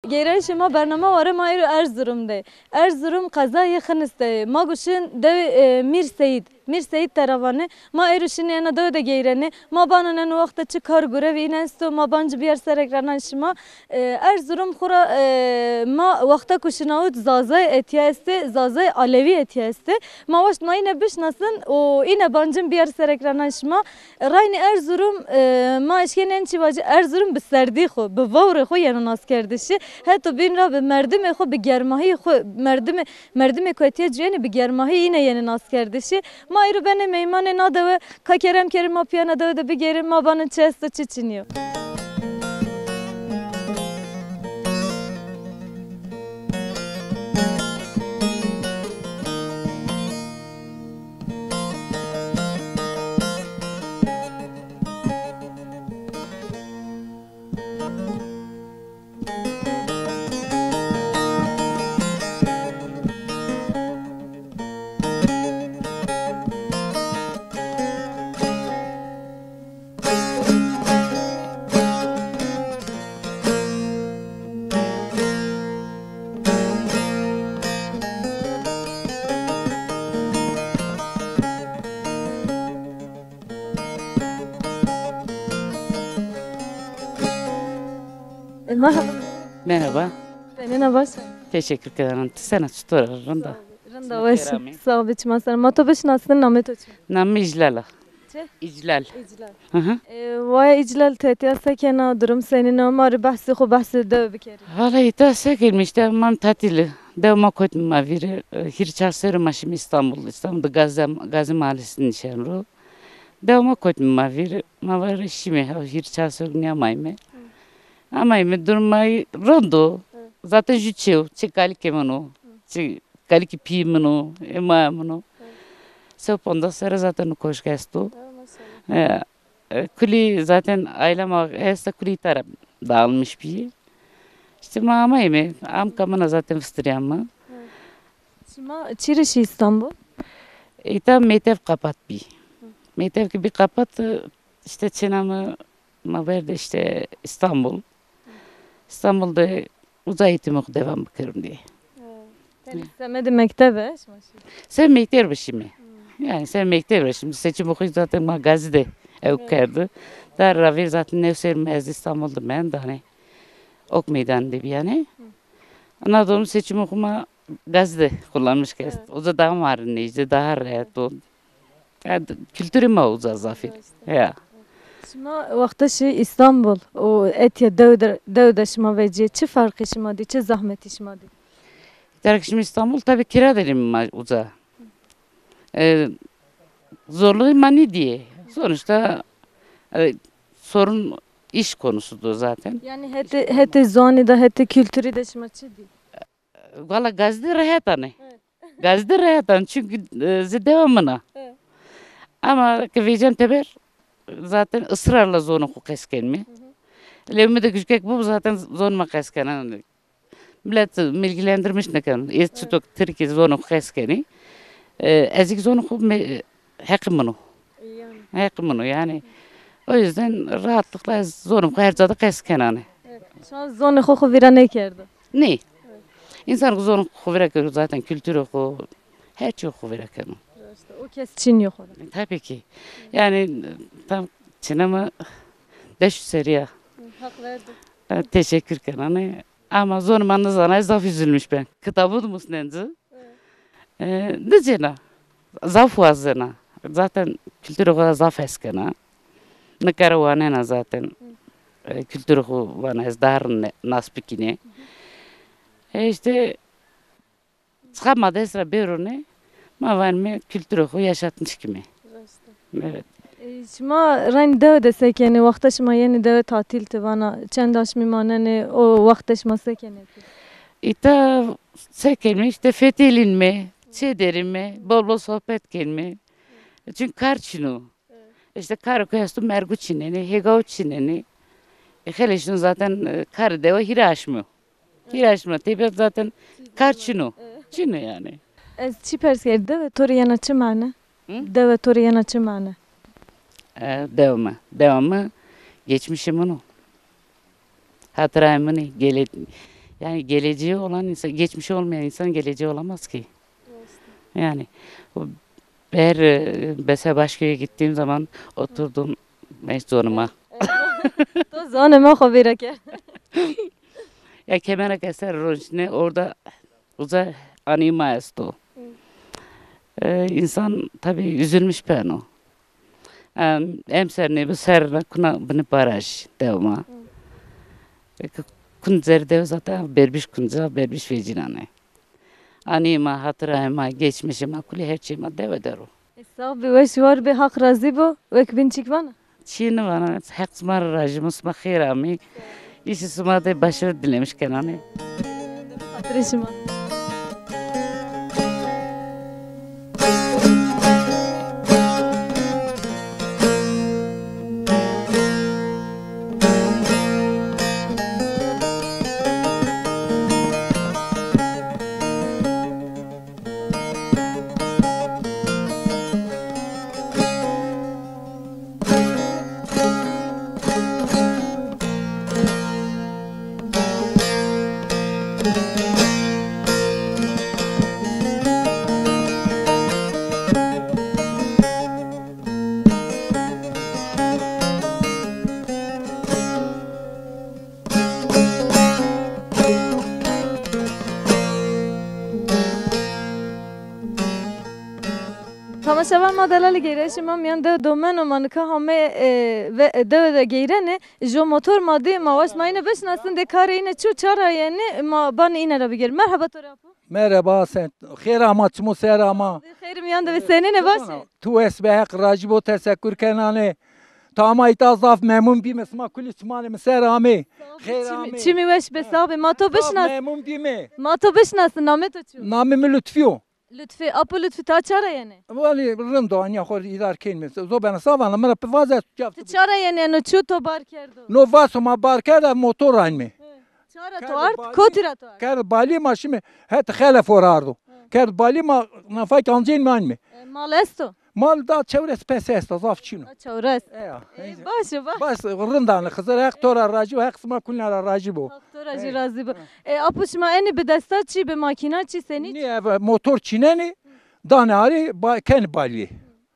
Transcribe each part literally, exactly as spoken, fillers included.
Geyrenişê ma bernama ware, ma êro Erzurum de. Erzurum qezayê Xinis de. Ma go şin dewê, e, Mîr Seyîd. Mîr Seyîd Teravanê. Ma êro şinê ena dewe de geyrenê. Ma banon eno wexta çi kar gurevî îne esto, ma bancî bîyer serek ra nan şima. E, Erzurum xwu ra, e, ma wexta ku şinawit Zazay etya estê, Zazay Alevî etya estê. Ma waşt ma îne bişinasin û îne bancin bîyer serek ra nan şima. Raynî Erzurum, e, ma eşkenên çî vacî, Erzurum bi serdî xwu, bi vewrê xwu yeno naskerdişî. Heto bîn ra bi merdimê xwu, bi germahî xwu, merdimê, merdimê ku etya cuyenî bi germahî îne yenê naskerdişî. Ma îro benê meymanê na dewe, ka kerem kerê ma pîya na dewe de bigêrê, ma banin çi esto çi çinî yo. E, merhaba. Merhaba. Senîn a, baş a? Teşekkür ederim. Ti sena, çitur a? Rind a. Rind a, weş. Sağ ol, çima ser. Ma to bişinasin, namê to çi? Namê mi Îclal a. Çi? Îclal. Îclal. Hı hı. E, waya Îclal, ti etya se kena, durum senîn o, ma rê behsê xo, behsê dewe bikerî. Valla îta se kenîme, îşte mam tatîl. Dew ma kotîme ma vîr. E, hîrê çar serrî ma şîme Îstanbul. Îstanbul de Gazi, Gazi Mahallesi nişen ro. Dew ma kotîme ma vîr. Ma vare şîme, ha, hîrê çar serrî nîyamayîme. Amayîme, durum ma rind o. Zaten jû çê yo, çê kalikê min o. Çê kalikê pîyê min o, ê maya min o. Sew pondas serre zaten o koşk esto. E, e, kulî zaten aîla ma esta, kulî îta ra dağılmış bîyê. Îşte ma amayîme, amka min a zaten vistirîyame. Şima çi rê şî Îstanbul? Îta mektev qapat bî. Mektev ke bî qapat, îşte çêna mi ma verde îşte Îstanbul. Îstanbul de uza eğitimê xo devam bikerîme diye. Tenê semedê mektebe şima şî? Semedê mekteb ra şîme. Yanî semedê mekteb ra şîme. Seçimê xo zaten ma Gazî de ew kerdi. Dar ra vêr zaten new serrî mi ez Îstanbul de mend, hanî Ok Meydanı de bîyane. Ana doğum seçimê xo ma Gazî de kullanmış kerd. Uza daha ma rê nêjdî, daha rehet o. Ya, kültürê ma uza zaf î. Ya. Şima wexta şî Îstanbul û etya dew de, dew de şima vecîyê, çi ferqî şima dî, çi zahmetî şima dî? Terk şîme Îstanbul, tabii kira derîme ma uza. E, zorluğu ma nêdîyê. Sonuçta, e, sorun iş konusudur zaten. Yanî hetê, hetê ziwanî de, hetê kültürî de şima çi dî? Valla Gazî de rehet anê. Gazî de rehet anê. Çünkü, e, zê dewa min a. Ama ke vecîyane teber zaten ısrarla zonê xo qeskenîme. Lewê mi de küçük bibo zaten zonê ma qeskenane. Millet mi ilgilendirmiş nêkeno. Ez çitur Tirkî zonê xo qeskenî. E, ez kî zonê xo me-, heqê min o. Heqê min o yanî. O yüzden rahatlıkla ez zonê xo her ca de qeskenane. Şima zonê xo xo vîra nêkerdo? Nê. Însan ke zonê xo vîra kero zaten kültürê xo, her çî xo vîra keno. O kes çin yo xo ra. Tabii ki. Yanî tam çineme beş serrî ya. Hak verdi. E, teşekkür kenane. Ama zonê ma nêzanayê, zaf üzülmüş ben. Kitabû de musnen ci. E, nêcêna. Zaf wazena. Zaten kültürê xo ra zaf hes kena. Nêkera wanena zaten. E, kültürê xo vana ez daha rind nas bikîne. E, îşte Çiqa ma dest ra bêro nê, ma vanîme kültürê xo yaşatmış kîme. Evet. E, şima reynî dewe de se kenê? Wexta şima yenê dewe tatîl ti vana, çend aşmî manenê, o wexte şima se kenê ti? Îta se kenîme, îşte fetelînme, çê derîme, bol bol sohbet kenîme. Çünkü kar çin o. Îşte karo ke esto mergu çinenê, hêgaw çinenê. E, xelê şino zaten, e, karê dewe hîrê aşmî yo. Hîrê aşmî yo. Tepîya zaten kar çin o. Çin o yanî. Ez çî pers kerî, dewe to rê yena çi mane? Hı? Dewe to rê yena çi mane? E, dewe mi. Dewe mi geçmişê min o. Hatırayê min ê, gele-, Yani geleceği olan insan, geçmişi olmayan insan geleceği olamaz ki. Yani o, her e, mesela Başköy'e gittiğim zaman oturdum mecdonuma. To zanê ma xo vêra ke. Ya kemera keser roşne orada uza anima esto. Ee, insan tabii üzülmüş peno. Em, em ser ne bu ser na kuna bini baraj devma. Kun zerde zaten berbiş kunca berbiş vecinane. Anima, hatıra ma, geçmişi ma, kuli her şey ma deve dero. E, sağ bi, weş war bi, Haq razî bo. Wek bin çik vana? Çî nivana, Heq sima ra rajî bo, sima xêr amî. Îşî sima de başarı dilemiş kenanê. Xatirê şima. Tamaşevan ma delalî, geyreşê ma mîyan dewe domeno, ma nika hame e, ve, e, dewe de geyrenê. Jo motor ma dî, ma waşt ma îne bişinasin, de karê îne çi, ça ra yenê, ma banê îne ra bigêr. Merheba to rê apo. Merheba, sen xêr ama, çimo ser ama. Xêr mîyan de be, senîn ê, baş ê? Tu wes be, Heq rajî bo, teşekur kenanê. Tama îta zaf memnun bîme, sima kulî çimanê mi ser amê. Xêr amê. Çimî weş be, sax be. Ma to bişnas. Memnun bîme. Ma to bişnasin, namê to çi yo? Namê mi Lutfî yo. Lutfî, apo Lutfî, ta ça ra yenê? Walî rind o, anya xo îdar kenîme. Zobena sağ vana, mi ra pi vaze tu. Ti ça ra yenê, eno çi to bar kerdo? No vaso ma bar kerda, motor ra anîme. Ça ra to ard? Kotî ra to ard? Kerd balî ma şîme, het Xelefo ra ardo. Kerd balî ma, nafak ancên ma anîme. E, mal esto? Mal da çewres pes esta, zaf çin o. Çewres. Eya. E, baş o, baş. Baş, rind anî, Xizir Heq to ra rajî bo, Heq sima kulîna ra rajî bo. Heq to ra jî razî bo. E, apo şima enî bi desta çi, bi makîna çi, senî çi? Nê, eve motor çînenî, danê arê, ba, kenî balî.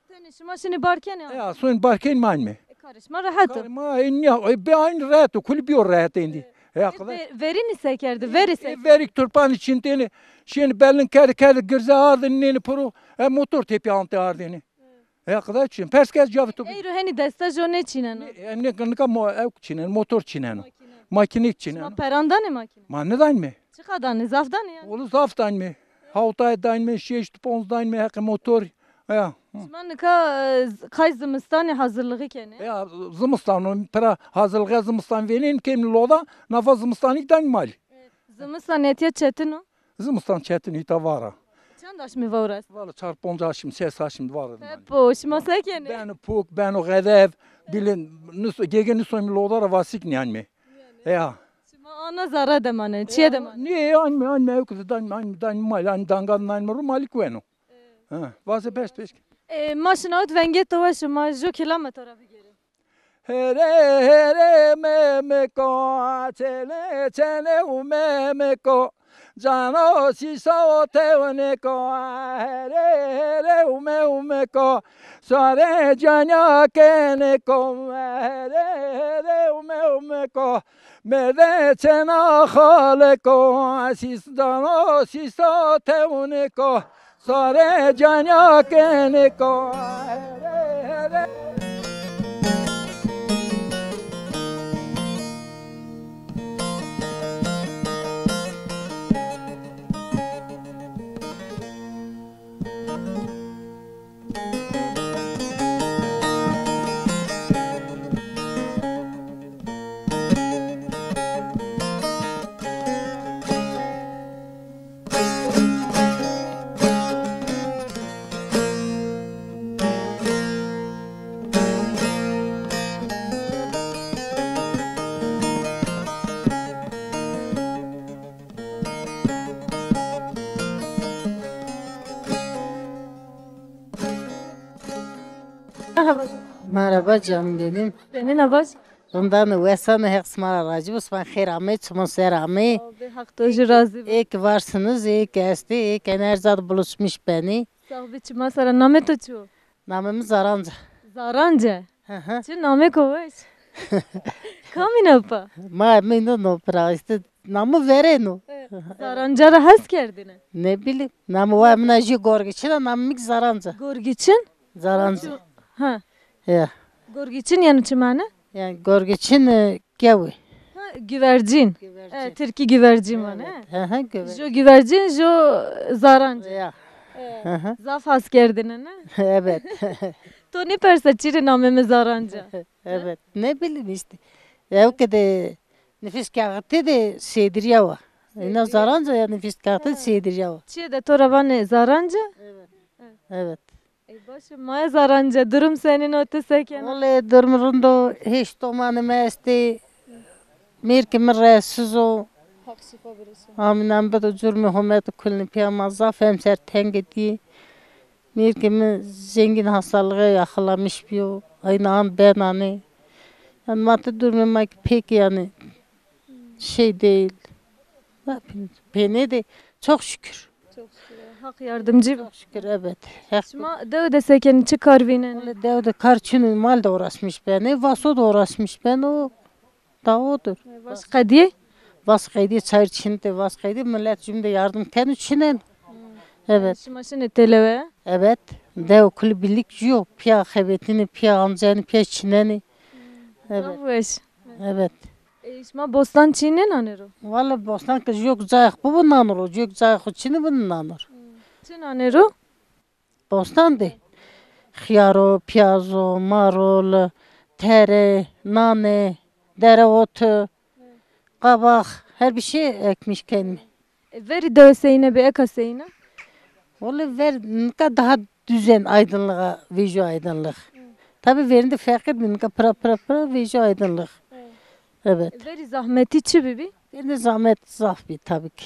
Tenê şima şinî bar kenê? Eya, sonî bar kenî ma anîme. E, karê şima rehet o. Karê ma, e, nîya, e, be aynî rehet o, kulî bîyo rehet êndî. E, e, ve-, verînî se kerdî, verî se kerdî? E, verîk turpanî çîntêne, şîyêne belin kerdî, kerdî girze ardêne nêne piro, e, motor tepîya antê ardêne. E, qida çin, pers ke ez cavê to bidî. Eyro henî desta jo nêçîneno? E, nê, nika mo-, ewk çîneno, motor çîneno. Makîne. Makîne çîneno. Şima peran danê makîne? Ma nêdanîme. Çiqa danê, zaf danê yanî? Wele zaf danîme. Hawtay danîme, şeşt ponc danîme heqê motor. Ya. Şima nika, e, z-, qay zimistanê hazirlixî kenê? Ya, zimistan o, pira hazirlixê zimistan vênên kêm loda, nafa zimistanî danî malî. Zimistan etya çetin o? Zimistan çetin îta vara. Çend aşmî vewr est? Valla çar ponc aşmî, ses aşmî vara. Tepo, şima se kenê? Beno pok, beno xedev, bilin, nus-, gege nusomî loda ra vasik nîyanîme. Ya. Şima ana zerre de manenê, çîye de manenê? Nê, anîme, anîme, ewk de danîme, anîme, danîme malî, anî dangan danîme ro, malî kuweno. Ha, vaze best, best. E, ma şinawit vengê to weş o, ma jo kilame to ra bigêrî. Herê herê memeko, çene çene û memeko, cano sîso tewneko. Herê herê û me û meko, sare canya keneko. Herê herê û me û meko, merde çena xaleko, sîs cano sîso tewneko. Sare canya kenê ko. Merhaba. Merhaba canım benim. Senin ne baş? Rindane, wesane, Heq sima ra racî bo, sima xêr amey, çiman ser amey. Abi, Heq to jî razî bo. Ê ki varsınız, ê ki estê, ê ki ene her ca de buluşmuş benî. Sax bî, çima sera, namê to çi yo? Namê mi Zaranc a. Zaranc a? Hı hı. Çi namêko weş. Kam îna pa? Ma mi îno no pira, îşte namê verên o. E, Zaranca ra hes kerdêne? Ne bileyim. Namê wa mina jî Gorgiçin a, namê mi ki Zaranc a. Gorgiçin? Zaranc. Ha. Ya. Gorgiçin yanî çi mane? Yanî Gorgiçin, e, gewî. Ha, güvercin. Güvercin. E, tirkî güvercin vane. Evet. Hı hı, güvercin. Jo güvercin, jo Zaranc. Ya. E, hı hı. Zaf has kerdêne, ne? Evet. To nêpersa çi rê namê mi Zaranc a? Evet. Ne bileyim işte. Ew ke de nüfus kağıtı de Sêdiriya wa. Îna Zaranc a ya, nüfus kağıtı Sêdiriya wa. Çiyê de to ra vanê Zaranc a? Evet. Evet. Ey baş o, ma Zaranc a, durum senîn o, ti se kena? Wele durum rind o, hêş domanê mi estê. Mêrkê mi reessiz o. Haq şifa birusî. Amîn, em bido cur mi homet kulnî pîya ma zaf emser tenge dî. Mêrkê mi zengin hastalığı yaxalamış biyo. Aynı an benanê. Yani maddi durumu ma ki pek yani şey değil. Ne yapayım? Pênê de çok şükür. Çok şükür. Haq yardımcı bo. Çok şükür, evet. Haq. Şima dew de se kenî, çi kar vînenî? Wele dew de kar çin o, mal de uğraşmış benê, vaso de uğraşmış beno. Da odur. Vas qedîyê? Vas qedîyê, çayır çin de vas qedîyê, millet cim de yardım keno, çinen. Evet. Şima şinê têlewe? Evet. Dew kul birlik jû yo. Pîya xebetînê, pîya ancenî, pîya çinenî. Evet. Zaf weş. Evet. E, şima bostan çî nênanê ro? Wele bostan ke yok cayê xo bibo nano ro, yok cayê xo çinî bibo nano ro. Çi nanê ro? Bostan de xiyar o, piyaz o, marul, tere, nane, dereotu, kabak, her bir şey ekmiş kendime. E, verî dewe seyîne bi, eka seyîne? Wele ver nika daha düzen aydınlığa, vejîyo aydınlık. Tabi verinde feqîr bi, nika pira pira pira vejîyo aydınlık. Evet. E, verî zahmetî çi bibî? Verinde zahmet zaf bî tabi ki.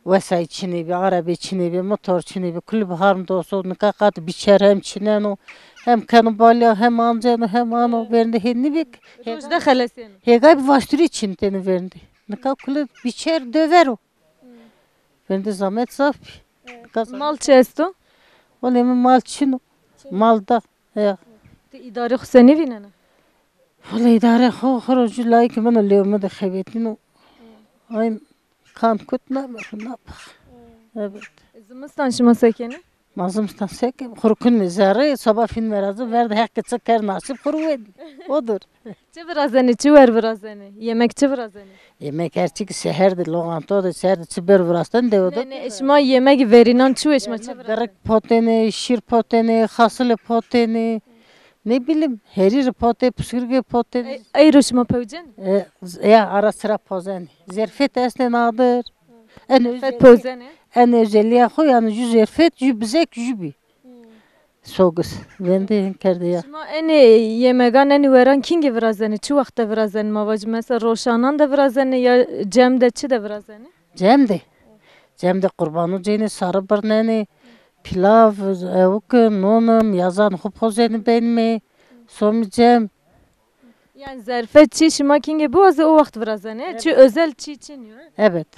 Wesayît çinê bî, arebe çinê bî, motor çinê bî, kulî bi harm doso, nika qat biçer hem çineno, hem keno balya, hem anceno, hem ano, verinde hê nîbik. Roj de xelesêno. Hêgay bi vaşturî çin têne verinde. Nika kulî biçer döver o. Verinde zahmet zaf bî. Nika zahmet. Mal çi esto? Wele mi mal çin o. Mal da. Ya. Ti îdarê xo senî vînena? Wele îdarê xo, xo ro jû layikê min o, lêw mi de xebetîno. Ayn kan kut name, napax. Evet. Zimistan şima se kenî? Ma zimistan se ke, xo ro kunme zerrê, soba fînme ra ci, ver de Heq ke çi kerd nasîb xo ro wenî. Odur. Çi virazenî, çi wer virazenî? Yemek çi virazenî? Yemek her çî ki seher de, loğanto de, seher de çi ber virasten de o da. Ne, ne, şima yemegî verînan çi wê, şima çi virazenî? Derik potêne, şîr potêne, xasile potêne. Ne bileyim, herîrî potê, pisgirgê potê. E, eyro şima pewcenî? E, z-, ya, ara sıra pozenî. Zerfet estê nadir. En zerfet pozenî. En özelliğe xo yani jü zerfet, jü bizek, jü bî. Sogis. Vendê kerdê ya. Şima enê yemegan, enê weran kîngê virazenê? Çi wext de virazenê? Ma vajî mesela roşanan de virazenê ya cem de, çi de virazenê? Cem de. Cem de qurbanu cênê, sarı birnenê, pilav, ewk, nonim, yazan xo pozenî benîme, somî cem. Yani zerfet çî şima kîngê biwazê o wext virazenê. Evet. Çi özel çî çin yo? Evet.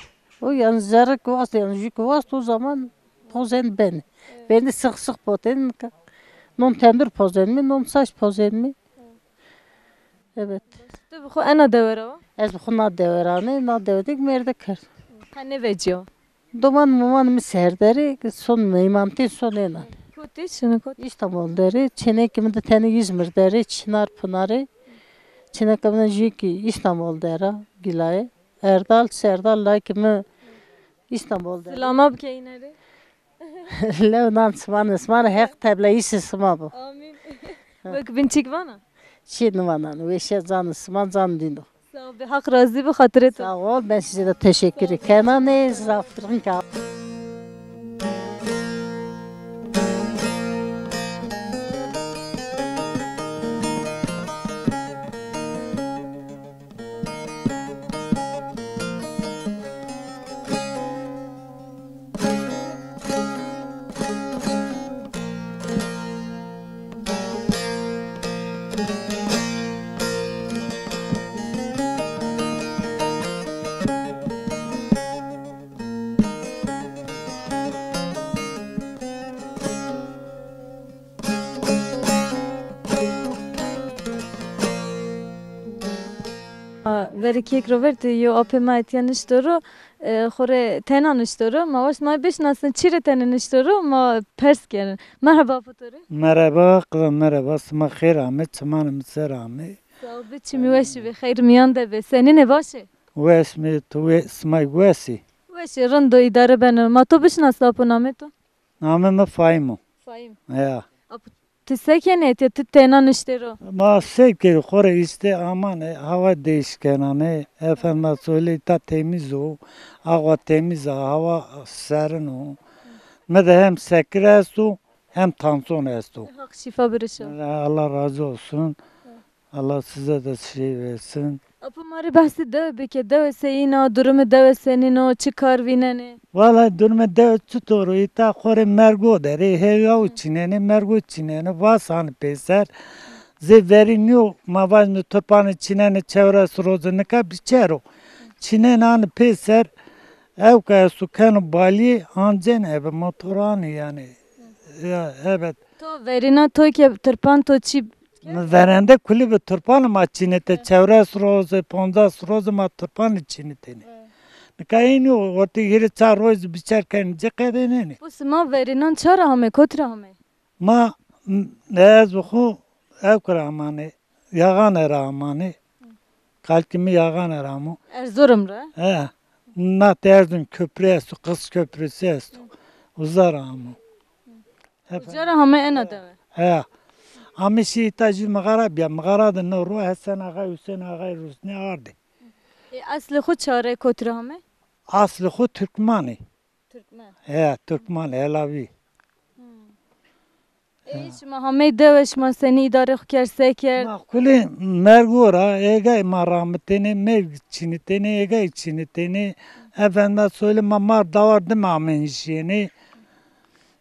O yani zerrik wast, yani jük wast o zaman pozen ben. Evet. Beni sık sık poten. Non tendur pozenme, non saç pozenme. Evet. Tu bi xo ena dewe ra wa? Ez bi xo na dewe ra ne, na dewe de merde kerd. Qe nêvecîyo? Doman moman mi ser derê, son meymantê son ênan. Kotî, şino kotî? İstanbul derê, çênekê mi de tenê İzmir derê, Çınar Pınarê. Çêneka mi de jü ki İstanbul dera, Gülayê. Erdal, Serdal, layikê mi İstanbul derê. Silama bike îne rê. Lew nan sima ne, sima rê Heq tebleyîsê sima bo. Amîn. Wek bin çik vana? Çi nîvanan, weşe canê sima can dîno. Sağ ol, Heq razî bo, xatirê to. Sağ ol, ben size de teşekkür ederim. Kenanê zafirîn ka. Kêk Robert, yo apê ma etiya nişto ro, e, xo rê tena nişto ro. Ma waşt ma bişinasin, çi rê tenê nişto ro, ma pers kerin. Merheba, apo to rê. Merheba, qıza merheba. Sima xêr amê, çimanê mi ser amê. Sağ ol, bi çimi weşî bi, xeyr miyan de bi. Senîn ê, baş ê? Weş mi, tu we, sima weş ê? Weş ê, rind o, îdare beno. Ma to bişinasin, apo, namê to? Namê mi Faîm o. Faîm. Ya. Apo, ti se kenê etiya, ti tena niştê ro? Ma se kerî, xo rê îşte amanê, hawa değiş kenanê. Efendime söyleyeyim, îta temiz o. Awa temiz a, hawa serin o. Mi de hem sekir esto, hem tansiyon esto. Haq şîfa biri şima. Allah razı olsun. Allah size de şey versin. Apo, ma rê behsê dewe bike, dewe seyîn a, durumê dewe senîn o, çi kar vînenê? Vallahi durumê dewe çitor o, îta xo rê mergo der ê, hêgaw çînenê, mergo çînenê, vas hanê pêser. Zê verî nîyo, ma vajîme turpanê çînenê çewres roze, nika biçer o. Çînenê hanê pêser, ewka esto keno balî, ancen ebe motor hanê yanî. Ya, evet. To verîna to ke turpan to çî Mi verende kulî bi turpanê ma çînitê, çewres roze, poncas roze ma turpanê çînitêne. Nika înî ortê hîrê çar roze biçer kenê, ci qedênenê. Bu sima verînan ça ra amê, kotî ra amê? Ma, m-, ez bi xo ewk ra amanê, Yağane ra amanê. Kalkê mi Yağane ra amo. Erzurum ra? He. Nat Erzurum köprü esto, Kız Köprüsü esto. Uza ra amo. Hep uca ra hame ena dewe? He. Amê şî îta jû mixara bîya. Mixara de no ro Hesen Axa, Hüseyin Axa, Rusnî ardê. E, eslê xo ça rê, kotî ra hame? Aslê xo Türkmanê. Türkmen. He, Türkman, Elavî. Hmm. Ê, şima hamey dewe, şima senî îdarê xo kerd, se kerd? Ma kulî mergo ra, êgay ma ramitêne, merg çînitêne, êgay çînitêne. Efendime söyle, ma mar dawar dime amên şîyêne.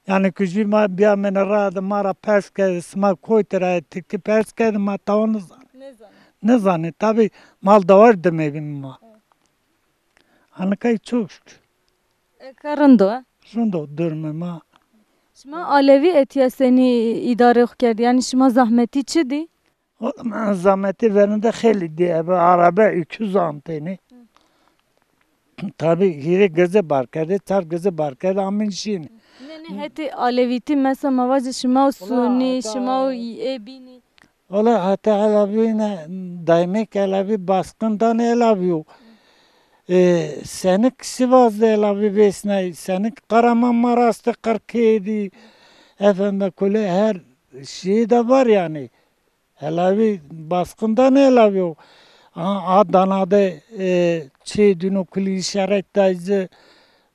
Yanî kujî ma biyamêne ra de ma ra pers kerdê, sima koytî ra yê, tirkî pers kerdê, ma tawa nizanê. Nizanê. Nizanê. Tabî mal dawar dime bîn ma. Evet. Anikay çok şükür. Eka rind o, e? Rind o durumê ma. Şima Alevî etîya senî îdarê xo kerdî? Yanî şima zahmetî çi dî? Zahmetî verinde xeylî dî. Ebe arebe öküz antêne. Tabî hîrê geze bar kerdê, çar geze bar kerdê, amên şînê. Nê, nê, hetê Alevîtî, mesela ma vajê şima û Sunî, şima û ê bînî. Wela heta Elavî ne, daîmek Elavî baskın danê Elavî yo. E, senik Sivas de Elavî vêsnay, senik Kahramanmaraş de Qirkêdî, efendime kule her şey de var yani. Elavî baskın danê Elavî yo. A, Adana de, e, çê dino kulî işaret dayzî,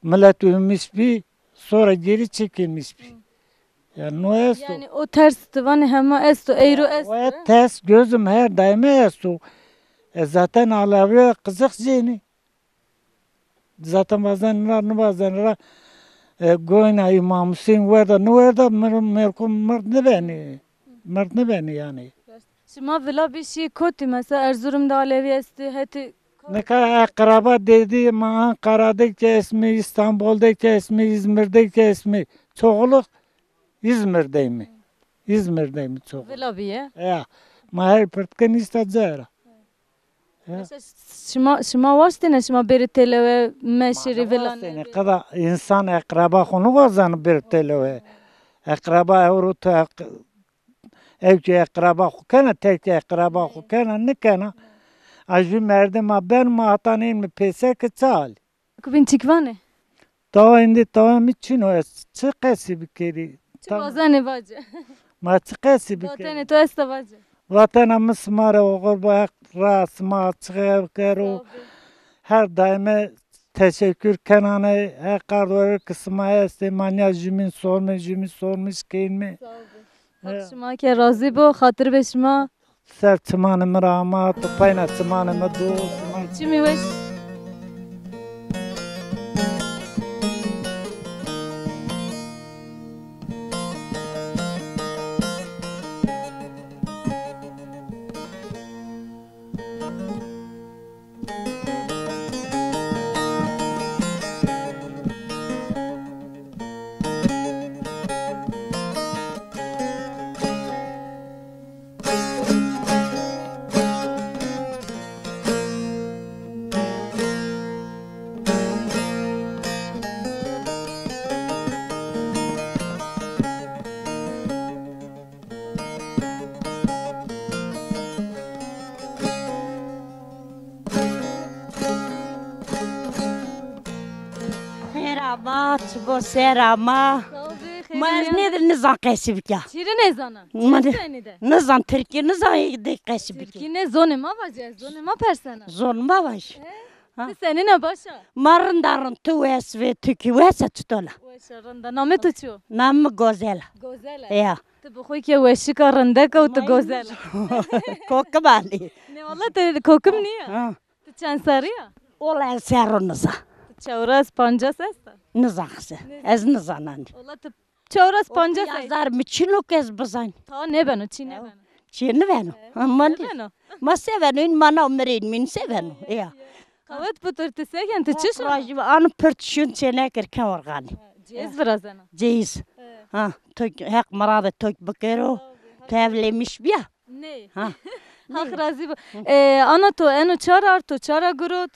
millet ölmüş bî. Sonra geri çekilmiş bî. Yanî no esto. Yanî o ters ti vanê hema esto, eyro esto. O ters gözüm her daîme esto. E, zaten Alevî qizix cênî. Zaten bazen ra, nîbazen ra, e, goyna Îmam Huseyîn werda, nêwerda, mir-, mêrko mird nêbenî. Mird nêbenî yanî. Şima vila bî şî kotî, mesela Erzurum de Alevî estî, hetî Nika eqreba dêdî ma Ankara de ke esmî, Îstanbul de ke esmî, Îzmir de ke esmî. Çoğuluk İzmir de îmî. İzmir de îmî çoğuluk. Vila bîye? Ya. Ma her pirtkin îsta cera. Ya. Mesela şima, şima waştêne şima bêrê têlewe, meşirî vila nêbî? Qeda însan eqreba xo nêwazeno bêrê têlewe. Eqreba ewro tu eq-, Ew ki eqreba xo kena, terkê eqreba xo kena, nêkena. A jû merdima ben ma hatan ênme pêser ke ça halî. Kubîn çik vanê? Tawa êndî tawa mi çin o, ez çi qesî bikerî? Çi wazenê vace? Ma çi qesî bikerî? Vatenê to esta vace. Vatena mi sima rê oxir bo, Heq ra sima açiq ew kero. Sağ ol. Her daîme teşekkür kenane, Heq ard were ki sima estê, ma nîya jumîn sorme, jumîn sormiş keynme. Sağ ol. Haq şima ke razî bo, xatir be şima. Ser çimanê mi ra ama, tu payna çimanê mi do. Çimî weş. Ama çibo ser ama. Sağ ol, xeyr. Ma ez nêdir nizan qesî bikî. Çîrî nêzanan? Ma nizan Tirkî, nizan de qesî bikî. Tirkî ne zonê ma vacî, ez zonê ma persena. Zon ma vacî. Ti senîn a, baş a? Ma rind a rind, tu wes vê, tu kî wes a, çito la? Weş a, rind a. Namê to çi yo? Namê mi Gozel a. Gozel a. Ya. Ti bi xo ke weşik a, rindek a û ti gozel a. Kokim a nî. Nê walla ti kokim nîya. Ha. Ti çend serrî ya? Walla ez serro niza. Ti çewres pancas esta? Niza xise. Ez nizanan. Walla ti çewres pancas ey. Yazar mi çin o ke ez bizan. Ta nêbeno, çî nêbeno. Çî nêbeno. Ha, ma nêbeno. Ma se beno, în mana û mirên mîn se beno. Ya. Qewet bitir ti seken, ti çi şona? Rajî ano pirt şun çênek ir ken organî. Cêz virazena. Cêz. Ha, to Heq miradê to bikero. Tu evlemiş bîya. Nê. Ha. Haq razî bo. E, ana to eno çar ard, to çara girot?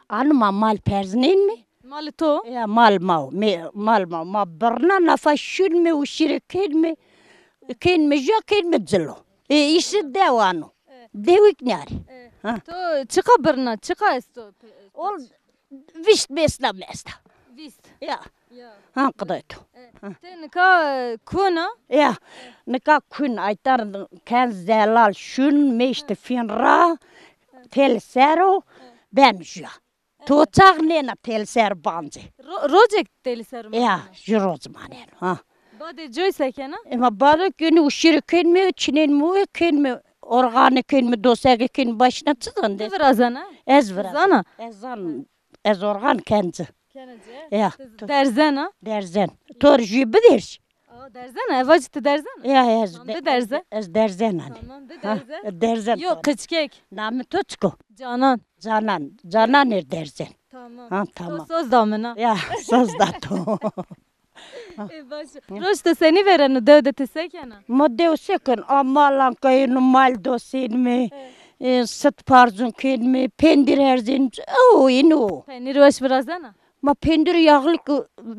Ano ma mal perznên mi? Malê to? Ya, mal ma o. Me, mal ma o. Ma birna nafa şun mi û şîre kên mi. Kên mi ja, kên mi cilo. E, îşi dew ano. Dewik nîyarî. Ha. To çiqa birna, çiqa esto? Ol vîst besna mi esta. Vîst. Ya. Ya. Ha, qidayê to. E, ti nika, e, kun a? Ya. Nika kun, aytar ken zelal şun, meşti fîn ra, tel ser o, ben jûya. To çax nêna tel ser bancê. Ro-, rocek tel ser maneno? Ya, jû roc maneno, ha. Badê coy se kena? Ema bado kên mi, û şîre kên mi, çinên mi, kên mi, organê kên mi, dosege kên mi, başna çi zan de? Ti virazena? Ez virazena. Zana? Ez zan. Ez organ ken ci. Kena ci? Ya. Ti derzena? Derzen. To rê jû biderz. Aa, derzena? E, vacî ti derzena? Ya, ez de-, biderze. Ez derzenan. Tamam, biderze. Ha, derzen. Yo, qiçkek. Namê to çik o? Canan. Canan. Canan ir derzen. Tamam. Ha, tamam. To soz da min a. Ya, soz da to. E, baş. Roj to senî vêreno, dew de ti se kena? Ma dew se ken, a malan kayîno, mal dosên mi, e, sit parzûn kên mi, pendir erzên, o, îno. Penîr weş virazena? Ma pendir yağlık, e,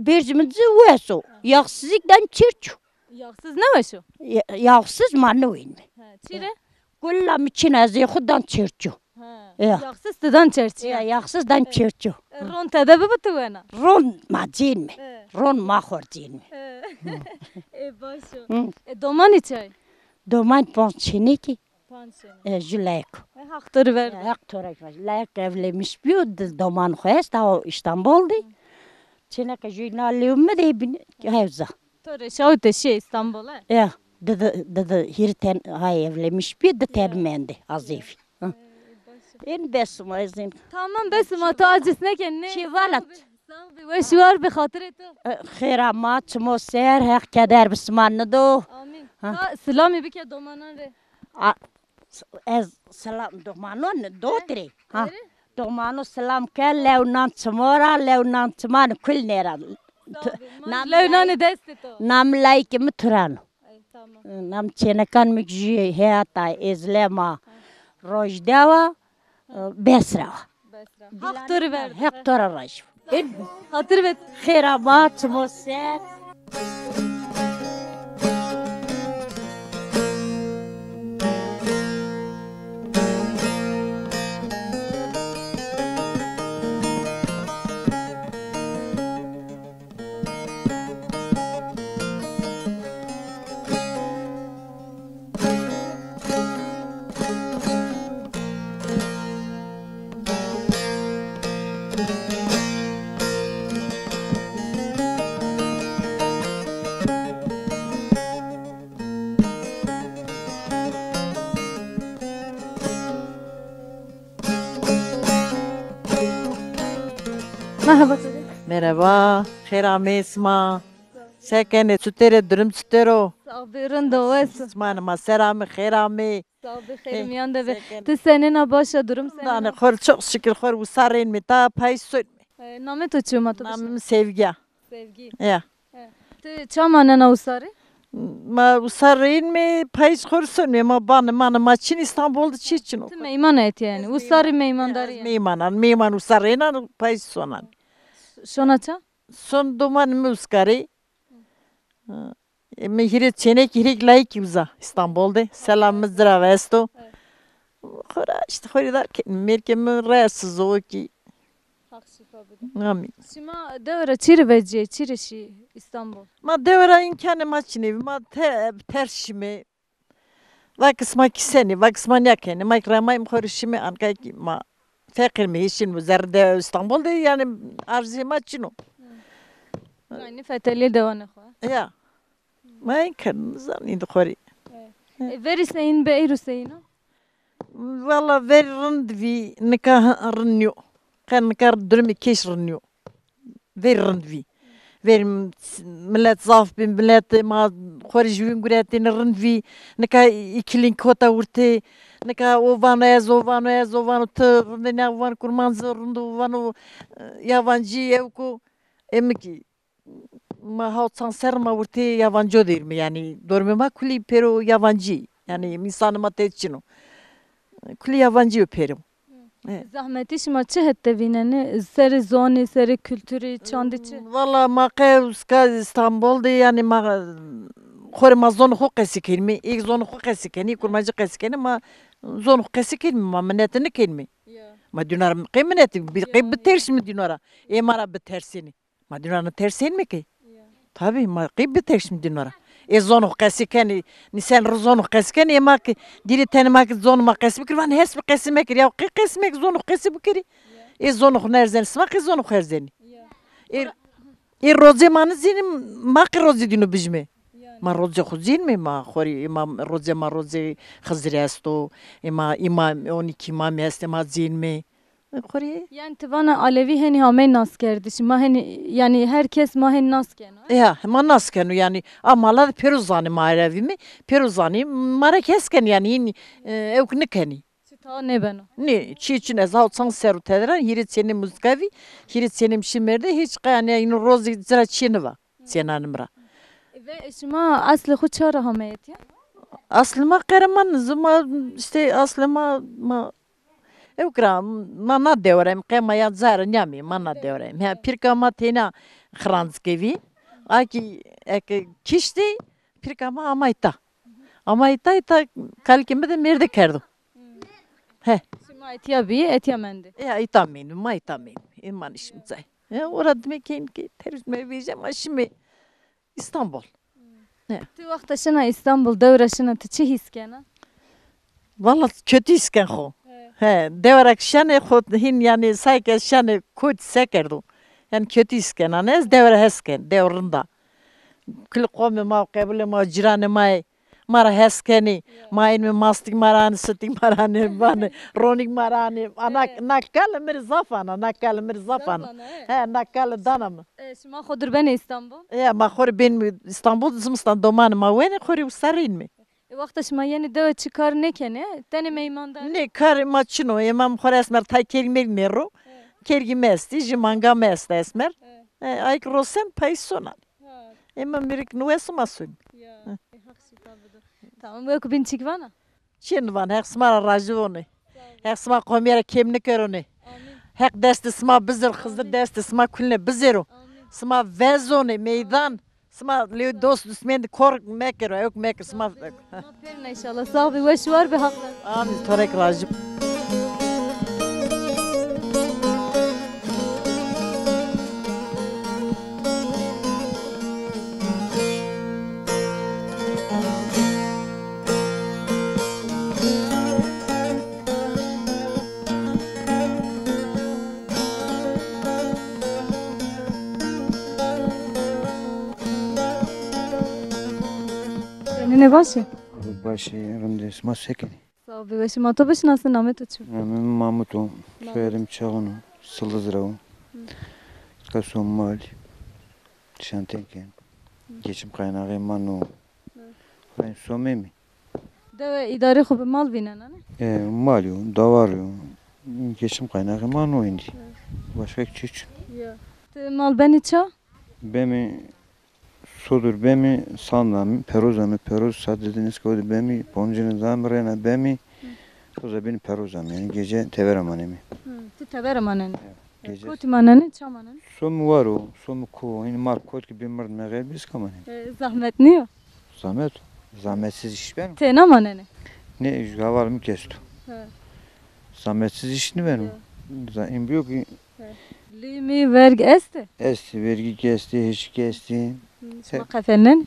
berz mi ci wes o. Yağsızlık dan çerçu. Yağsız ne weş o? Ya-, yağsız ma nêwên mi. Ha, çi rê? Kulla mi çin ez ê xu dan çerçu. Ha. Ya. Yağsız ti dan çerçî. Ya, yağsız dan çerçu. E, ron tede bibi ti wena? Ron ma cên mi. E. Ron ma xor cên mi. E. E, baş o. Hı. E, domanî çay? Doman panc çênekî. Panc çênek. E, jû layik. E, Haq to rê verdo. E, Haq to rê verdo. Layik evlemiş bîyo, di doman xo esta, o Îstanbul de. Çêneke jû na lêw mi de bin, hewza. To rê şawite şîye Îstanbul, e? Ya, didi, didi hîrê ten hay evlemiş bî, di ten mendî, azêfî. Hı. Ên bes ma ez ên. Tamam, bes ma, to aciz neke, ne. Çi valat? Sağ ol, weş war bi, xatirê to. E, xêra ma çimo ser, Heq keder bi sima nido. Amîn. Ha. Ha, silamî bike domanan rê. A, ez selam domanon dotirê. Ha. Ere? Domano selam ke, lew nan çimo ra, lew nan çiman kul nêra. Lew nanê destê to. Nam layikê mi Turan o. Ay, tamam. Nam çênekan mi jû heyata, Ezlema, Rojdewa, Besra. Besra. Haq to rê verdo. Heq to ra razî bo. Xatir vet. Xêra ma çimo ser. Merhaba. Merhaba. Xêr amê sima. Se kenê, çutêrê, durum çutêro? Sağ bê, rind o, wes. Sima nima ser amê, xêr amê. Sağ bê, xêr miyan de bê. Ti senên a, baş a, durum senên a? Dane, xor, çok şükür, xor wisa rên mi, ta payîz sonmê. E, namê to çi yo, ma to bişnasin? Namê mi Sevgi ya. Sevgi. Ya. E, ti ça manena usarî? Ma usar reyîn mi, payîz xor sonmê, ma banê manê ma çin, Îstanbul de çî çin o. Ti meyman etî yanî, usarî meymandarî yanî. Meymanan, meyman usar reynan, payîz sonan. Şona ça? Son domanê mi uskarî. E, mi hîrê çênek, hîrêk layikî uza Îstanbul de. Selam mi ci ra ve esto. Xora îşte xorî dar ke mêrkê mi rahatsiz o kî. Amîn. Şima dewe ra çi rê vecîyê, çi rê şî Îstanbul? Ma dewe ra îmkanê ma çinê vî, ma te-, ters şîme. Vakis ma kîsenê, vakis ma nîyakenê, ma kî remayîm xo rê şîme, anka kî ma feqîr me, hêşîn mi, zerrê de Îstanbul de, yanî arzuyê ma çin o. Yanî fetelîyê dewanê xo. Ya. Ma îmkan zanî de xo rê. E, verî seyîn bi, eyro seyîn o? Valla verî rind vî, nika rind nîyo. Qe nika durumê kêş rind nîyo. Verî rind vî. Verî m-, milet zaf bî, milet ma xo rê jûvîn guretêne, rind vî. Nika îkîlîn kota wurtê. Nika o vano ez, o vano ez, o vano ti rindê ne, o vano kurmanc rind o, o vano, e, yabancî, ewk o. Ê mi kî ma hawt çand serr ma wurtê yabancî o dêrîme, yanî dormê ma kulî pêro yabancî, yanî însanê ma tê çin o. Kulî yabancî yo pêro. E. Zahmetî şima çi het de vînenê? Serê zonî, serê kulturî, çandî çi? Valla ma qe uska Îstanbul de, yanî ma xo rê ma zonê xo qesî kenîme, ê zonê xo qesî kenê, kurmancî qesî kenê, ma zonê xo qesî kenîme, ma minete nikenîme. Ya. Ma dîno ra qey minete, bi-, qey bitersîme dîno ra. Ê ma ra bitersênê. Ma dîno ra tersênme ke. Ya. Tabî, ma qey bitersîme dîno ra. Ê zonê xo qesî kenê, nîsen ri zonê xo qesî kenê, ê ma ke dîrê tenê ma ke zonê ma qesî bikir, vanê hes bi qesî mekir. Ya qey qesî mekir, zonê xo qesî bikerî. Ya. Ê zonê xo nerzenê, sima qey zonê xo herzenê. Ya. Ê, ê rozê ma nizînê, ma qey rozê dîno bijîme. Ya. Ma rozê xo zînme, ma xo rê, ê ma rozê ma rozê Xizirî esto, ê ma îmam, on iki îmamî estê, ma zînme. Xo rê. Yanî ti vana Alevî henî amey naskerdişî. Ma henî, yanî her kes ma henî nas keno, he? Ya, ma nas keno yanî. A mala de pêro zanê ma Alevî me, pêro zanê ma ra kes kenê yanî, hîn, e, ewk nikenê. Çi tawa nêbeno. Nê, çî çin ez haw çand serr o tede ra, hîrê çênê muzîka vî, hîrê çênê mi şî mêrde, hîç qe yanî îno rozê ci ra çîyê niva. Çênanê mi ra. Ve şima eslê xo ça ra hameyê etya? Eslê ma Qereman, zima îşte eslê ma, ma ewk ra, ma na dewe ra yîm, qe ma ya ca ra nîyamê, ma na dewe ra yîm. He, pîrka ma têna Xirancike vî. A kî eke kiştî, pîrka ma ama îta. Ama îta, îta kalikê mi de mêrde kerdo. He. Şima etya bî, etya mendê. E, îta mendî, ma îta mendî. Ê ma nişîme cay. E, ora dime kên ke tercüme vêje ma şîme Îstanbul. He. Ti wexta şina Îstanbul, dewe ra şina, ti çi hîs kena? Valla kötü hîs ken xo. He. He, dewe ra ke şenê xo hîn yanî say ke şenê kotî se kerdo. Yanî kötü hîs kena. Nê, ez dewe ra hes ken, dewe rind a. Kulî qomê ma, qebulê ma, cîranê ma yê. Ma ra hes kenê. Ya. Ma ênîme mastik ma ra anê, sitik ma ra anê, vanê, ronik ma ra anê. A na, na kale mi rê zaf ana, na kale mi rê zaf ana. Zaf ana, he? He, na kale dana mi. E, şima xo dir benê Îstanbul? Ya, ma xo rê benîme Îstanbul, zimistan domanê ma wenê, xo rê usa rê ênîme. E, wexta şima yenê dewe çi kar nêkenê, tenê meymandar? Nê, karê ma çin o, ê ma mi xo rê esmer tay kergî mergî nêro. He. Kergî mi estî, jî manga mi esta esmer. He. E, ay kî rosen payîz sonanê. Ha. Ê ma mêrik niweso ma sonî. Ya, e, Heq şîfa bido. Tamam, wek bîn çik vana? Çî nivan, Heq sima ra rajî vonê. Sağ ol. Heq sima qomîye ra kêm nikeronê. Amîn. Heq destê sima bizêr, Xizir destê sima kulîne bizêro. Amîn. Sima vezonê meydan. Sima lê dost dusmên de kor mekero, ewk mekero, sima. Ma pêrna înşallah. Sağ bî, weş war bî, Heq razî. Amîn, to rê kî rajî. Senînê, baş î? Baş î, rindê, sima se kenê? Sağ ol, weşî. Ma to bişinasin, namê to çi? Namê mi Mahmut o, soyadê mi Çağun o, Sildız ra o. Hı. Tika so mal, şanten ken. Geçim kaynağı ma no. Hı. Ben somê mi? Dewe îdarê xo bi mal vînena, ne? E, mal yo, dawar yo. Geçim kaynağı ma no êndî. Hı. Başka hiç. Ya. Ti mal benî ça? Bemî Sodur bemî, sanda mi, peroza mi, peroz, sa dedê nêska o de bemî, poncine da mi, rêna bemî, roza bîn peroza mi, yanî gece tevera manê mi. Hı, ti tevera manenê? Ya, gece. Kotî manenê, ça manenê? Somi war o, somi ko, yanî mar kot kî bî mird, me xeyr bî, îska manenê. E, zahmet nîyo? Zahmet, zahmetsiz iş beno? Têna manenê? Nê, ju heval mi kî esto. Hı. Zahmetsiz iş nîbeno. Hı. Za-, ên bîyo kî. Hı. Lîmî, verg estê? Estê, vergî kî estê, hêşî kî estê. Hı, şima qefelnenê?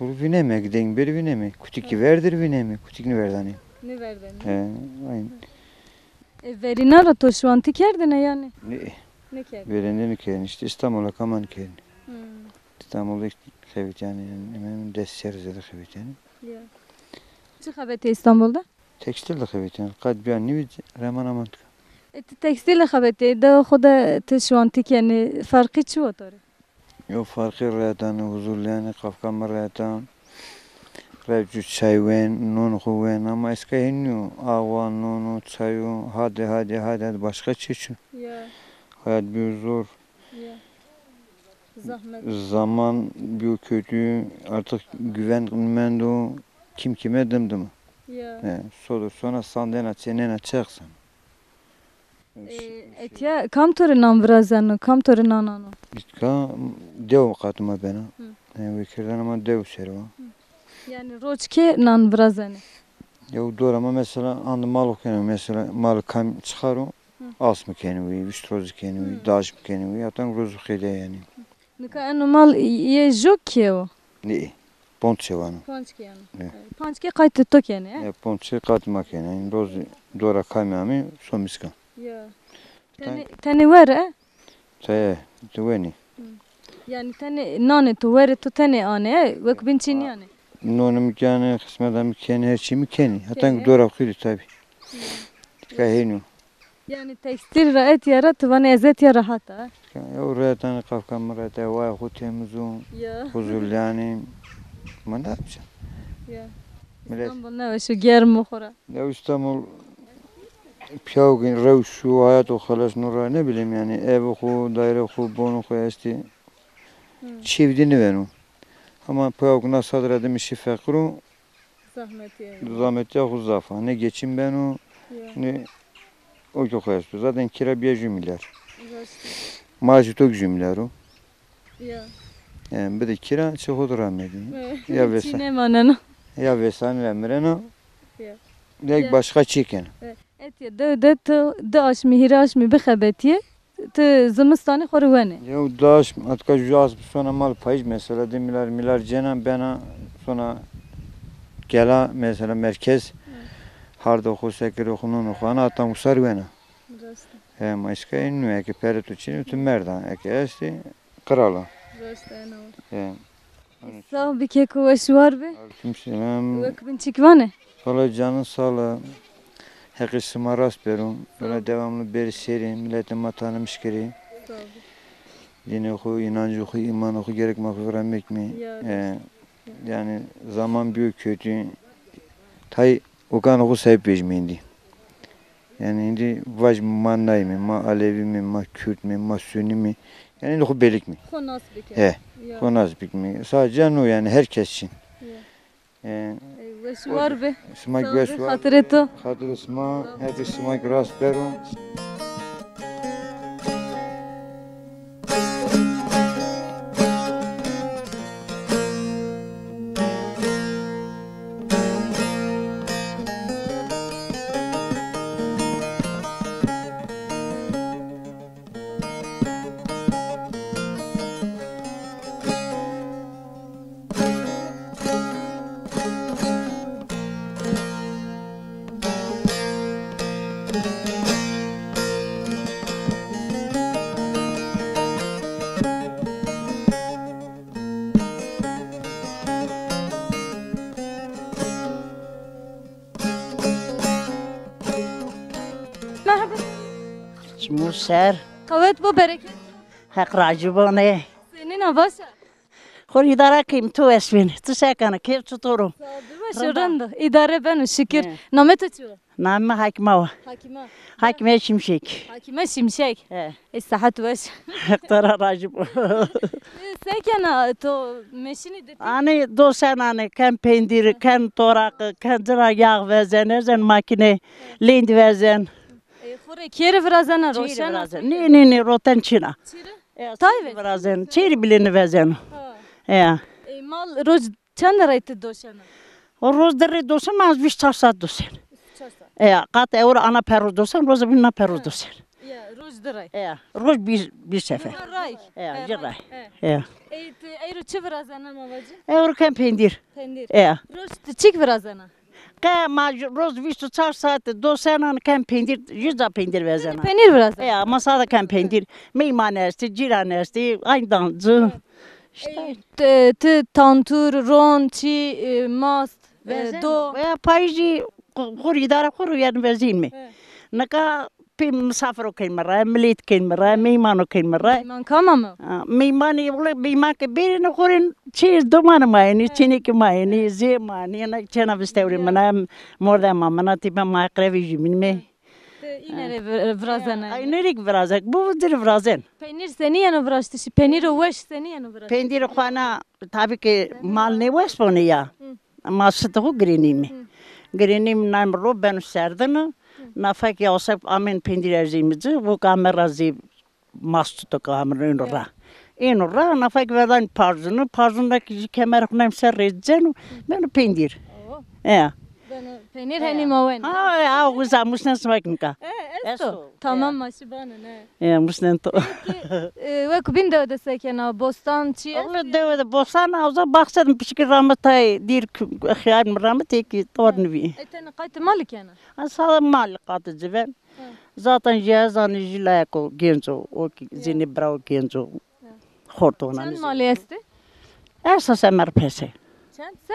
Ru vîneme, deng bêrî vîneme. Kutikî verdir vîneme, kutik nîverdanê. Nîverdanê. He, aynen. E, verîna ra to şiwantî kerdêne yanî? Nê. Nêkerdêne? Verênde nêkerdêne. Îşte Îstanbul ra kam a nêkerdêne. Hı. Îstanbul'da xebetîyenê yanî, hemen hemen des serrî zêde xebetîyenê. Ya. Çi xebetê Îstanbul'da? Tekstil de xebetîyenê. Qet bîya nîvî, reman aman tika. E, ti tekstil de xebetîyê, dewa xo de ti şiwantî kenê, ferqî çi wo to rê? Yo, ferqî reytan, huzurlîyenê, qafka mi reytan. Rewc û çay wen, non xo wen, ama eska hênî yo. Awa, non û çay û hadê, hadê, hadê, hadê, başka çi çi. Ya. Hayat bîyo zor. Ya. Zahmet. Zaman bîyo kötü, artık güven mendo, kim kime dimdim. Ya. E, sodir sona sandena, çênena, çex sen. E, etya kam to rê nan virazeno, kam to rê nan ano? Îtka dew qatî ma bena. Hı. E, wekerdena ma dew ser o. Hı. Yanî roc kê nan virazenê? Yew dora ma mesela andi mal kenê, mesela mal kam çixaro, Hı. Asmî kenê wî, vîst rozî kenê wî, Hı. Daşmî kenê wî, hatan roz xêlîya yanî. Nika eno mal yê jo kîye o? Nê, ponc çê vano. Ponc kî yeno. Nê. Ponc kî qaytê to kenê, e? Nê, ponc çê qaytê ma kenê. Yanî roz dora kamî amî, somî îska. Ya. Tenê, tenê were, e? Teye, ti wenî. Hı. Yanî tenê nanê to, werê to tenê anê, e? Wek bin çî nîyanê? Nonê mi kenê, xismeta mi kenê, her çî mi kenê. Hatan dora xo de tabî. Hı. Tika hênî yo. Yanî tekstil ra etya ra ti vanê ez etya rehat a. Ew rehetanê, qafka mi rehet a, waya xo temiz o. Ya. Huzurlî yanî. Ma ne yapacağım? Ya. Millet. İstanbul ne weş o, germ o xora. Ya İstanbul piyawgin rewş û hayat o xelas no ra ne bileyim yanî ev xo, daire xo, bon xo estê. Hı. Çî vîdî nîveno. Ama piyawgin na sad ra de mi şî feqîr o. Zahmetî. Zahmetîya xo zaf a. Ne geçim beno, ya, ne o kî xo esto. Zaten kira bîya ju milyar. Raşt. Maaşê to kî ju milyar o. Ya. Yanî bide kira, çi xo de ramedî. E, ya vêsa-, çî nêmaneno. Ya vêsanî ra mireno. Ya. Ya başka çî keno. E, etya dew de ti di aşmî, hîrê aşmî bixebetîyê. Ti zimistanî xo rê wenê. Yew daş, atka ju asmî sona mal payîz mesela, di milyar milyar cena bena sona gela mesela merkez. Hı. Hardo xo, sekirê xo, nono xo ana, atan usar wena. Rast. Hem eşka inu, eke pere tu çin, tu merda, eke estî qirala. Rast, ena. He. Sax bî keko, weş û war bî. Aleyküm selam. Wek bin çik vanê? Valla canın sağlığı. Heqî sima rast bero. Sağ ol. Böyle devamlı beri seri, milletê ma tanımış kiri. Sağ ol. Dinê xo, inancê xo, îmanê xo gerek ma xo vira mekmî. Ya, ee, rast. Yani zaman bîyo kötü. Tay okanê xo sahip vejîme êndî. Yanî êndî vajîme ma nayîme, ma alevîme, ma kurdme, ma sunîme. Yanî êndî xo belîkme. Xo nas bike. He. Ya. Xo nas bikme. Sadece no yanî her kes çin. Ya. E, e, weş û war be. Sima weş û war. Xatirê to. Xatirê sima, her tişt sima kî rast bero. Merhaba. Çimû ser. Qewet bo, bereket. Heq racî bo nê. Senîn a, baş a? Xo rê îdare keyme, ti wes bîne. Ti se kenê? Keyf çitur o? Sağ ol, baş o, rind o. Îdare beno, şikir. He. Namê to çi wo? Namê mi Hakîma wa. Hakîma. Hakîme Şimşek. Hakîme Şimşek. He. Ê, sihet weş. Heq to ra racî bo. Ê, se kena to, meşinî de? Anê dosen anê, ken pendîrî, ken toraqî, ken ci ra yağ vezen, erzên makîne, lêndî vezen. Ê, xo rê kêrî virazena, roşena? Nê, nê, nê, roten çin a. Çêrî? Tay virazen, çêrî bilêni vezeno. Ha. Ya. Ê, mal roc çend rey ti doşena? O roz di rey doşen, ma ez vîst çar saet doşen. Vîst çar saet. Ya, qat ewro ana perro doşen, roz bîn na perro doşen. Ya, roj di ray. E, roj bir, bir sefer. Di ray. E, e, ci ray. E. E. Ey, ti, eyro çi virazena ma vacî? Eyro kem pendîr. Pendîr. E. Roj ti çik virazena? Qe ma ju-, roz vîst û çar saet do senan kem pendîr, ju ca pendîr vezena. Penîr virazena? E, ma sada kem pendîr. Meyman estî, cîran estî, aydancî. İşte. E, ti, ti tantur, ron, çî, e, mast, e, do. Veya payîzî xo, xo îdare xo ro yani vezîn mi? Nika pê misafiro kên mi ra, milêt kên mi ra, meymano kên mi ra. Meyman kam ame? Ha, meymanê, wele meyman ke bêrêne xo rê çê domanê ma yenî, çênekê ma yenî, zê ma yenî, yena çêna vistewrê min a, mordema min a, tîpa ma eqrebê jûbînî me. Ti îne rê vir-, virazena? Ay, îne rê kî virazek, bu dir virazen. Penîr senî yeno viraştişî? Penîro weş senî yeno viraştişî? Pendîrê xo na, tabî ke mal nêweş bonê ya. Hı. Ma sitê xo girênîme. Hı. Girênîme, nayme ro beno serdine. Hı. Nafa kî awsep amên pendîr erzîme ci, vo ke ame ra zî mast tuto ke ame êno ra. Êno ra, nafa kî verdanî parzûne, parzûne kî jî kemerê xo nayme ser rêceno, beno pendîr. Oo. E. Beno penîr henî ma wen. Ha, e, ha, uza musnen sima kî nika. E, esto. Esto. Tamam, ma şî bane, ne. E, musnen to. Peki, e, wek bîn dewe de se kena, bostan çi est? Oğlu dewe de bostan, uza baxçe de piçikî rame tay, dîr k-, xiyar mi rame têkî tor nivî. E, tene qaytê malî kena? Ha, sağ malî qatê ci ven. Hı. Zaten jî ez zanî jî layeko gênc o, o kî zî nê bira o gênc o. Hı. Xort ona. Çend malî estê? Esta semer pese. Çend se?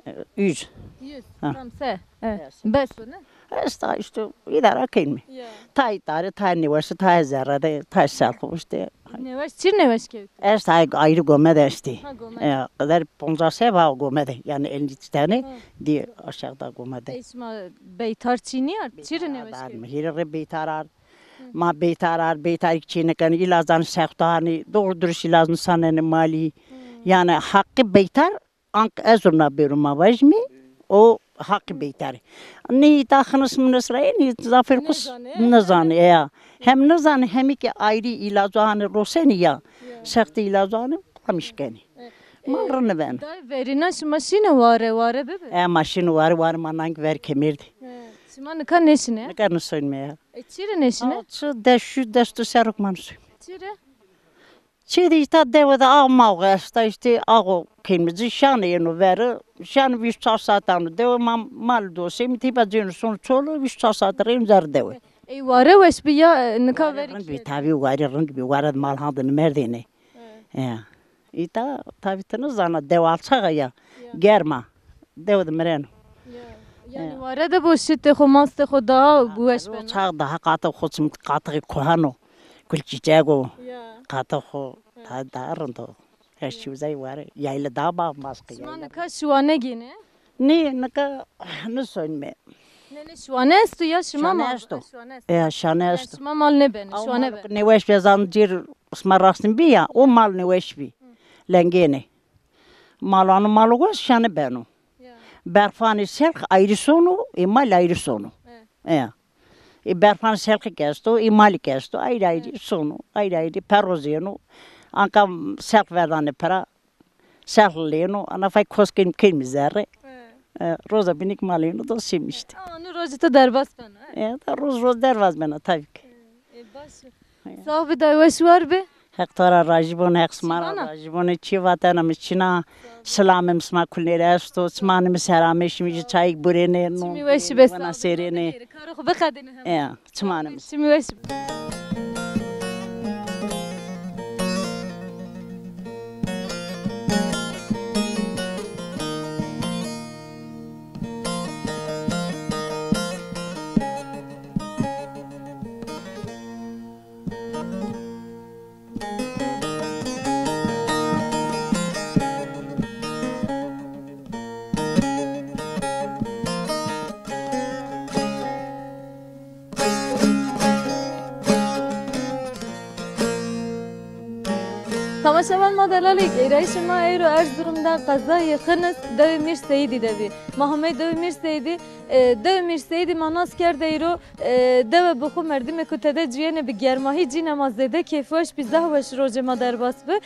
E, yüz. Yüz. Ha. Tam se. Evet. Bes o, ne? Esta işte îdare kên mi. Ya. Tay tare, tay nêweşe, tay zerre de, tay selxo işte. Nêweş, çir nêweş kewt? Esta ayrı gome de estî. Ha, gome. E, qeder poncas ev ha gome de. Yani elli tane. Hı. Di aşağıda gome de. E, şima beytar çînî ar? Çir nêweş kewt? Hîrê rê beytar ar. Hı. Ma beytar ar, beytar kî çênekenî, îlazan sextanî, doğru dürüst îlaz nisanenî malî. Hı. Yani hakkı beytar, ank ez ona bêro ma vajîme, o hakkı beytar. Nî ta xinis minis ra nî zafêr xo nêzanê, nêzanê ya. Hem nêzanê, hemî kî ayrı îlazo hanî rosenî ya. Ya. Sextê îlazo hanî qamiş kenî. E, mal rine ben. Day verîna şima şîne ware, ware bibi? E, ma şîne ware, ware ma nang ver kemêrdî. E, şima nika nêşine? Nika nisoyme ya. E, çi rê nêşine? Aa, çi des, şu des tu serok ma nisoyme. Çi rê? Çi de îta dewe de ax max esta, işte axo kên mi ci şanê êno veri, şanê vîst çar saet ano dewe, ma mal dosê mi tîpa cêno sono çolo, vîst çar saet rê êno zer dewe. Ey ware weş bi ya, e, nika verî rind bi, tabî ware rind bi, ware de mal hande nimerdêne. E. Ya. Îta tabî ti nizana dew alçax a ya. Ya. Germ a. Dew de mireno. Ya. Yani ware de bo şitê xo, mastê xo daha weş beno. Çax daha qatê xo, çim qatê kohan o. Gul çîçek o. Ya. Qatê xo daha, daha rind o. Her çî uzay ware. Yayla daha bambaşka. Şima nika şiwane gênê? Nê, nika nisoyme. Nê, nê, şiwane esto ya şima mal? Şiwane esto. Şiwane esto. Ya, şiwane esto. Şima mal nêbenê, şiwane benê. Nêweş bî, zan cêr sima rastîn bî ya, o mal nêweş bî. Lengêne. Malano malo weş şane beno. Ya. Berfanê selx ayrı sono, ê mal ayrı sono. E. E. Ê berfanê selxî kî esto, ê malî kî esto, ayrı ayrı sono, ayrı ayrı perozêno. Anka selx verdanê pira, selx lêno, ana fay kos kên, kên mi zerre. E, roza bînî kî mal êno do şîm işte. Aa, nu rojê to derbas beno, e? E, da roz roz derbas bena tabî kî. E, baş. Sağ bi, day weş war bi. Heq to ra rajî bon, Heq sima ra rajî bon. Çî vatena mi çin a. Silamê mi sima kulnê rê esto. Çimanê mi selamê, şima jî çayêk burênê. Çimî weşî be, sağ bi. Sêrênê. Karê xo biqedêne hemen. Ya, çimanê mi. Çimî weşî be. Temaşevan ma delalî, gêrayîşê ma eyro Erzurum de qezayê Xinis, dewê Mîr Seyîdî de bî. Ma hamey dewê Mîr Seyîdî, e, dewê Mîr Seyîdî ma nas kerd eyro, e, dewe bi xwu merdimê ku tede cuyêne bi germahî cîne ma zêde kêfweş bî, zehf weş rojê ma derbas bi.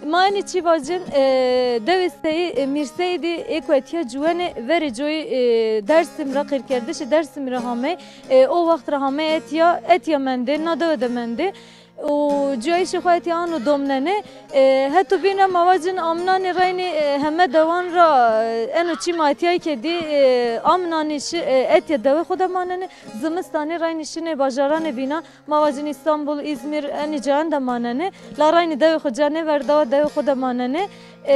Ma enî çî vacin, e, dewê Seyî-, e, Mîr Seyîdî ê ku etya cuwenê verê coyî, e, Dersim ra, qîrkerdişê Dersim ra hamey, e, o wext ra hamey etya, etya mendê, na dewe de mendê. Û cuyayîşê xo etî ano domnenê. E, heto bîne ma vacin amnanê reynî, e, heme dewan ra, e, eno çî ma etîyayî ke dî, e, amnanî şi-, e, etya dewê xo de manenê. Zimistanî reynî şinê bajaranê bîna. Ma vacin Îstanbul, Îzmîr, enî cayan de manenê. La reynî dewê xo ca nêverdawa, dewê xo de manenê. E,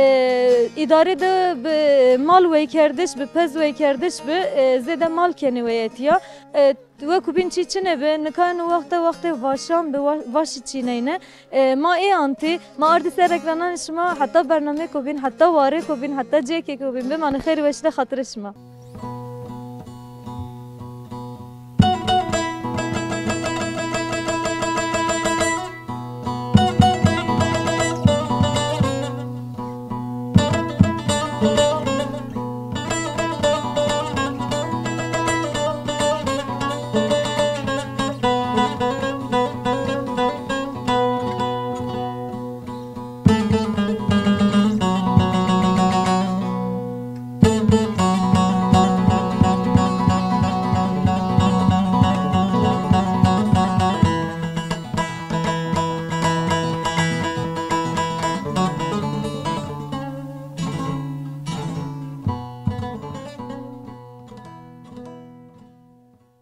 îdarê de bi mal weykerdiş bi, pez weykerdiş bi, e, zêde mal kenê wey etîya. E, Wekû bîn çî çinê bi, nika eno wexte wextê vaşan bi, wa-, vaşî çîneyne. E, ma ê antî, ma ardî ser ekrananê şima heta bernameyêko bîn, heta warêko bîn, heta cêkêko bîn, bimanê xêr û weşî de xatirê şima.